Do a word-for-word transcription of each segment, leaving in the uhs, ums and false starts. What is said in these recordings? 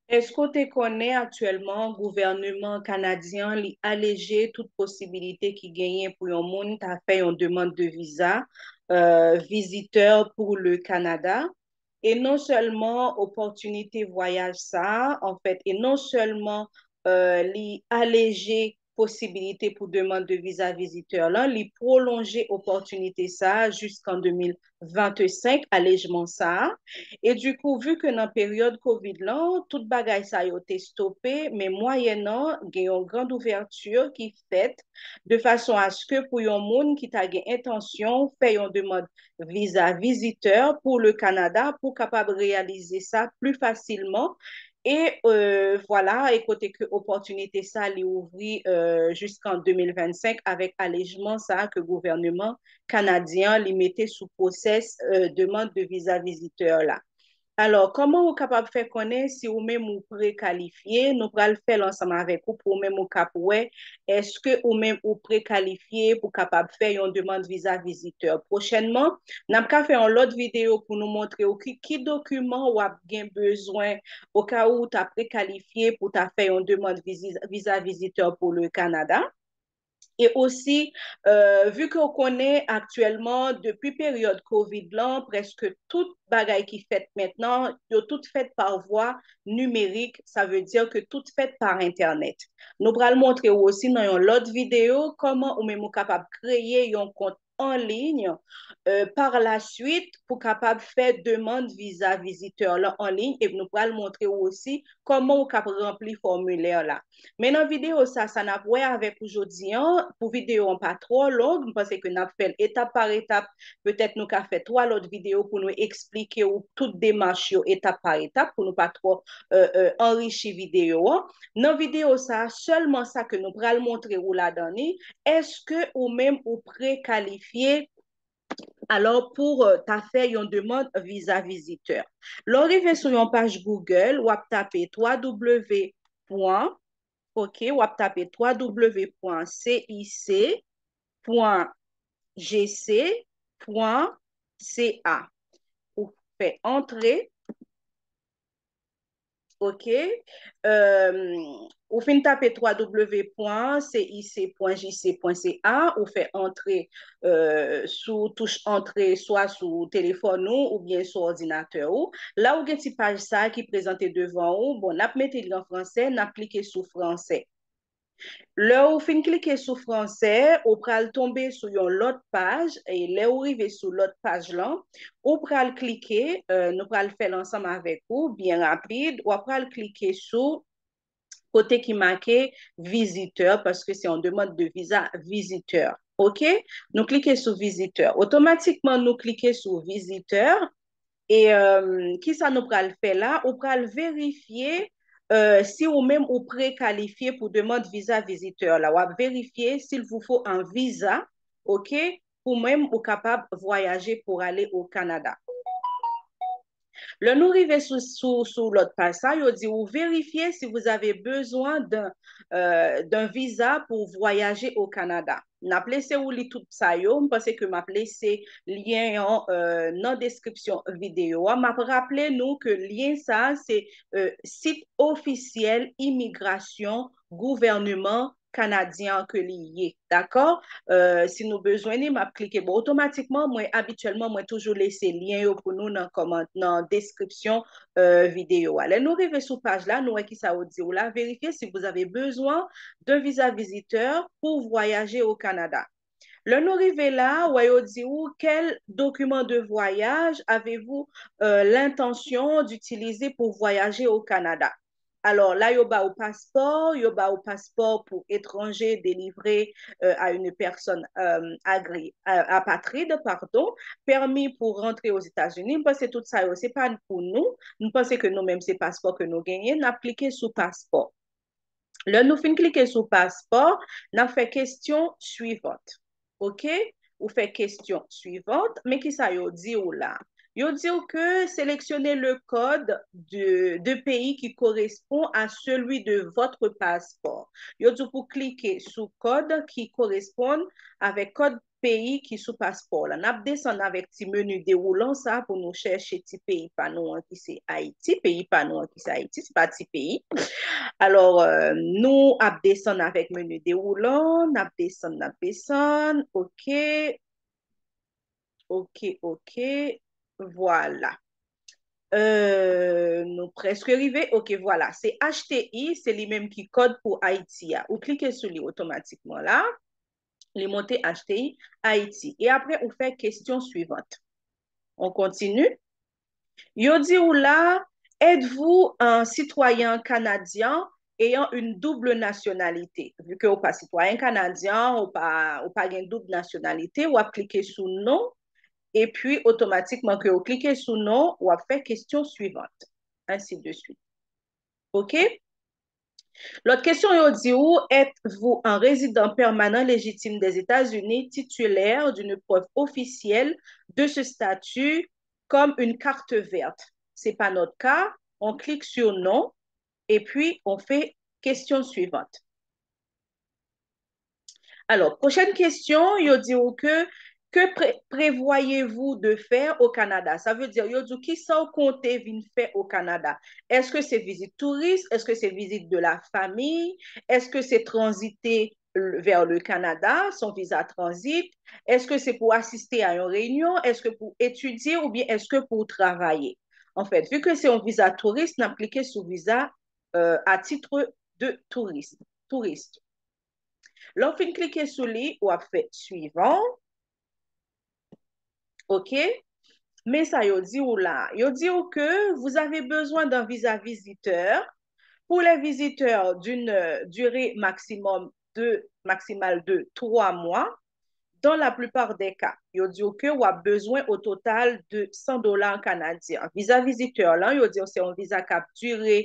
Èske w te konnen aktyèlman gouvèneman kanadyen an li aleje tout posibilite ki genyen pou yon moun ta fè yon demann de viza, euh, vizitè pou le Kanada? E non sèlman opòtinite vwayaj sa a, anfèt, e non sèlman euh, li aleje posibilite pou demann de viza vizitè lan, li pwolonje opòtinite sa a jiskan de mil vennsenk, alejman sa a. E dikou, vi ke nan peryòd kovid lan, tout bagay sa yo te stope, men mwayènan gen yon grand ouvèti ki fèt de fason aske pou yon moun ki ta gen entansyon fè yon demann viza vizitè pou le Kanada, pou kapab reyalize sa pli fasilman. E euh, vwala, e kote ke opòtinite sa li ouvri euh, jiskan de mil vennsenk avèk alejman sa ke gouvèneman kanadyen an li mete sou pwosès euh, demann de viza vizitè la. Alò, kòman ou kapab fè konnen si ou menm ou prekalifye? Nou pral fè l ansanm avèk ou pou ou menm ou kap wè èske ou menm ou prekalifye pou kapab fè yon demann viza vizitè. Pwochènman, n ap ka fè yon lòt videyo pou nou montre w ki, ki dokiman w ap gen bezwen oka ou ta prekalifye pou ta fè yon demann viza, viza vizitè pou le Kanada. E osi, euh, vi ke w konnen aktyèlman, depi peryòd kovid lan, prèske tout bagay ki fèt mentnan, yo tout fèt pa vwa nimerik, sa vle di ke tout fèt pa entènèt. Nou pral montre w osi nan yon lòt videyo kòman ou menm ou kapab kreye yon kont an liy, euh, par la suite pou kapab fè demann viza vizitè lan an liy, e nou pral montre w osi kòman ou kap ranpli fòmilè la. Men nan videyo sa, sa n ap wè avèk ou jodi an, pou videyo an pa twò long, m panse ke n ap fè l etap par etap. Petèt nou ka fè twa lòt videyo pou nou eksplike w tout demach yo etap par etap, pou nou pa twò euh, euh, anrichi videyo an. Nan videyo sa, sèlman sa ke nou pral montre ou ladan li, èske ou menm ou prekalifye alò pou euh, ta fè yon demann viza vizitè? Lè w rive sou yon paj Google, w ap tape twa w pwen, ok, w ap tape twa w pwen C I C pwen G C pwen C A. Ou fè antre, ok. Euh, ou fin tape twa w pwen C I C pwen G C pwen C A, ou fè antre euh, sou touch antre, swa sou telefòn ou oubyen sou òdinatè ou. La ou gen ti paj sa ki prezante devan ou. Bon, n ap mete li an fransè, n ap klike sou fransè. Lè ou fin klike sou fransè, ou pral tonbe sou yon lòt paj, e lè ou rive sou lòt paj lan, ou pral klike, euh, nou pral fè l ansanm avèk ou, byen rapid, w ap pral klike sou kote ki make vizitè, paske se yon demann de viza vizitè. Ok? Nou klike sou vizitè. Otomatikman, nou klike sou vizitè. E euh, kisa nou pral fè la? Ou pral verifye euh, si ou menm ou prekalifye pou demann viza vizitè la. W ap verifye s'il vous faut un visa, ok, pou menm ou kapab vwayaje pou ale o Kanada. Lè nou rive sou, sou, sou lòt paj sa, yo di ou verifye si vous avez besoin d'un euh, d'un visa pour voyager au Canada. N ap lese ou li tout sa yo. M panse ke m ap lese lyen an euh, nan deskripsyon videyo a. M ap raple nou ke lyen sa a se euh, sit ofisyèl imigrasyon gouvèneman kanadyen an ke li ye. Dakò? Euh, si nou bezwen li, m ap klike. Bon, otomatikman, mwen abityèlman, mwen toujou lese lyen yo pou nou nan kòman, nan deskripsyon euh, videyo a. Lè nou rive sou paj la, nou wè kisa yo di w la. Vérifiez si vous avez besoin d'un visa visiteur pour voyager au Canada. Lè nou rive la, wè yo di w quel document de voyage avez-vous euh, l'intention d'utiliser pour voyager au Canada? Alò, la yo ba ou paspò, yo ba ou paspò pou etranje délivré euh, à une personne euh, agré, euh, apatride, pardon, pèmi pou rantre Ozetazini. M panse tout sa yo se pa pou nou. M panse ke nou menm se paspò ke nou genyen, n ap klike sou paspò. Lè nou fin klike sou paspò, n ap fè kesyon suivant. Ok? Ou fè kesyon suivant, men kisa yo di w la? Yo di w ke sélectionnez le code de, de pays qui correspond à celui de votre passeport. Yo di w pou klike sou kòd ki koresponn avèk kòd peyi ki sou paspò w lan. N ap desann avèk ti meni dewoulan sa pou nou chèche ti peyi pa nou an ki se Ayiti. Peyi pa nou an ki se Ayiti, se pa ti peyi. Alò, euh, nou ap desann avèk meni dewoulan, n ap desann, n ap desann. Ok. Ok, ok. Vwala. Euh, nou prèske rive. Ok, vwala. Se H T I, se li menm ki kòd pou Ayiti a. Ou klike sou li otomatikman la. Li monte H T I Ayiti. E apre, ou fè kesyon suivante. On continue. Yo di ou la, êtes-vous un citoyen canadien ayant une double nationalité? Vu que ou pa sitwayen kanadyen, ou pa, ou pa gen doub nasyonalite, w ap klike sou non, epi otomatikman ke ou klike sou non, w ap fè kesyon suivante. Ainsi de suite. Ok? Lòt kesyon yo di ou, êtes-vous un résident permanent légitime des États-Unis titulaire d'une preuve officielle de ce statut comme une carte verte? C'est pas notre cas. On clique sur non et puis on fait question suivante. Alò, pwochèn kesyon, yo di ou ke, que pré- prévoyez-vous de faire au Canada? Sa vle di, yo di ou kisa w konte vin fè o Kanada? Èske se vizit touris? Èske se vizit de la famille? Èske se tranzite vers le Canada, son viza tranzit? Èske se pou asiste a yon reyinyon? Èske pou etidye oubyen èske pou travay? Anfèt, vu que se yon viza touris, n ap klike sou viza euh, à titre de touriste. Touriste. Lè w fin klike sou li, w ap fè suivant. Ok. Men sa yo di ou la. Yo di ou que vous avez besoin d'un visa visiteur pour les visiteurs d'une euh, durée maximum de, maximale de trois mois. Dans la plupart des cas, yo di w ke w ap bezwen o total de san dola kanadyen. Viza vizitè lan, yo di w se yon viza k ap dire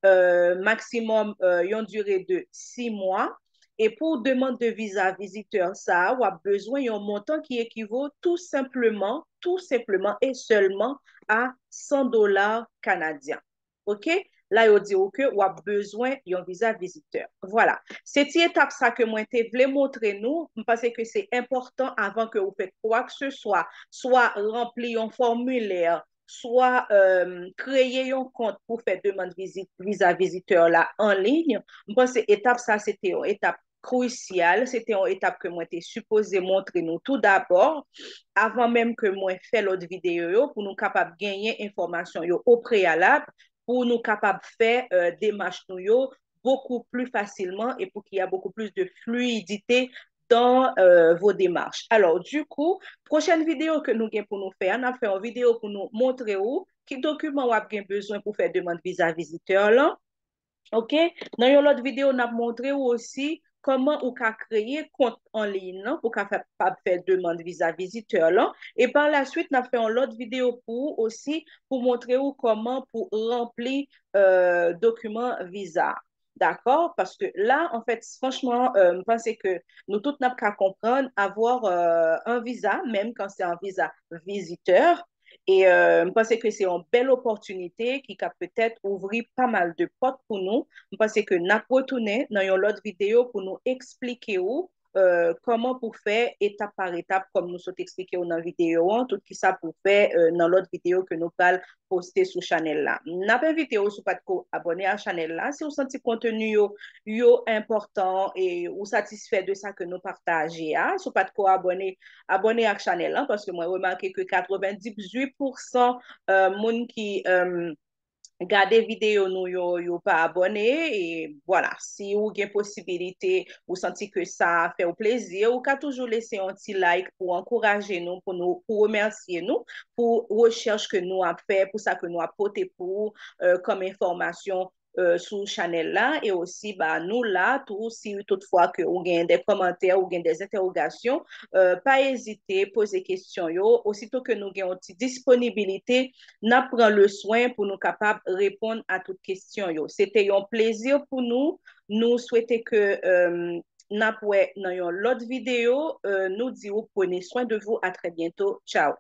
euh, maksimòm euh, yon dire de sis mwa. E pou demann de viza vizitè sa a, w ap bezwen yon montan ki ekivo tou senpleman, tou senpleman e sèlman a san dola kanadyen. Ok? La, yo di w ke w ap bezwen yon viza vizitè. Vwala. Se ti etap sa ke mwen te vle montre nou. M panse ke se enpòtan avan ke ou fè kwa ke se swa, swa ranpli yon fòmilè, swa euh, kreye yon kont pou fè demann vizit, viza vizitè la an liy. M panse etap sa, se te yon etap krisyal, se te yon etap ke mwen te sipoze montre nou tou dabò, avan menm ke mwen fè lòt videyo yo, pou nou kapab genyen enfòmasyon yo o preyalab, pou nou kapab fè euh, demach nou yo beaucoup plus facilement et pour qu'il y a beaucoup plus de fluidité dans euh, vos démarches. Alors, du coup, pwochèn videyo ke nou gen pou nou fè a, n ap fè yon videyo pou nou montre ou ki dokiman w ap gen bezwen pou fè demann viza vizitè lan. Ok? Nan yon lòt videyo, n ap montre ou osi kòman ou ka kreye kont an liy nan pou kapab fè demann viza vizitè lan. E pa la swit, n ap fè yon lòt videyo pou ou osi pou montre ou kòman pou ranpli euh, dokiman viza. Dakò? Paske la, anfèt, franchman, euh, m panse ke nou tout n ap ka konprann, avoir euh, un visa, menm kan se yon viza vizitè, e euh, m panse ke se yon bèl opòtinite ki ka petèt ouvri pa mal de pòt pou nou. M panse ke n ap retounen nan yon lòt videyo pou nou eksplike ou euh, kòman pou fè etap par etap, kòm nou sot eksplike w nan videyo an, tout ki sa pou fè euh, nan lòt videyo ke nou pral poste sou chanèl la. N ap envite w, si w pa t ko abòne a chanèl la, si w santi konteni yo, yo enpòtan e ou satisfè de sa ke nou pataje a, si w pa t ko abòne, abòne ak chanèl la, paske mwen remake ke katrevendizuit pousan euh, moun ki euh, gade videyo nou yo, yo pa abòne, e vwala, si ou gen posibilite, ou santi ke sa fè w plezi, ou ka toujou lese yon ti like pou ankouraje nou, pou nou, pou remèsye nou, pou rechèch ke nou ap fè, pou sa ke nou ap pote pou ou euh, kòm enfòmasyon euh, sou chanèl la, e osi ba nou la tou, si toutfwa ke ou gen de kòmantè, ou gen de entèwogasyon, euh, pa ezite poze kesyon yo, osito ke nou gen yon ti disponibilite, n ap pran le swen pou nou kapab reponn a tout kesyon yo. Se te yon plezi pou nou. Nou swete ke euh, n ap wè nan yon lòt videyo. Euh, nou di ou prenez soin de vous, à très bientôt, ciao.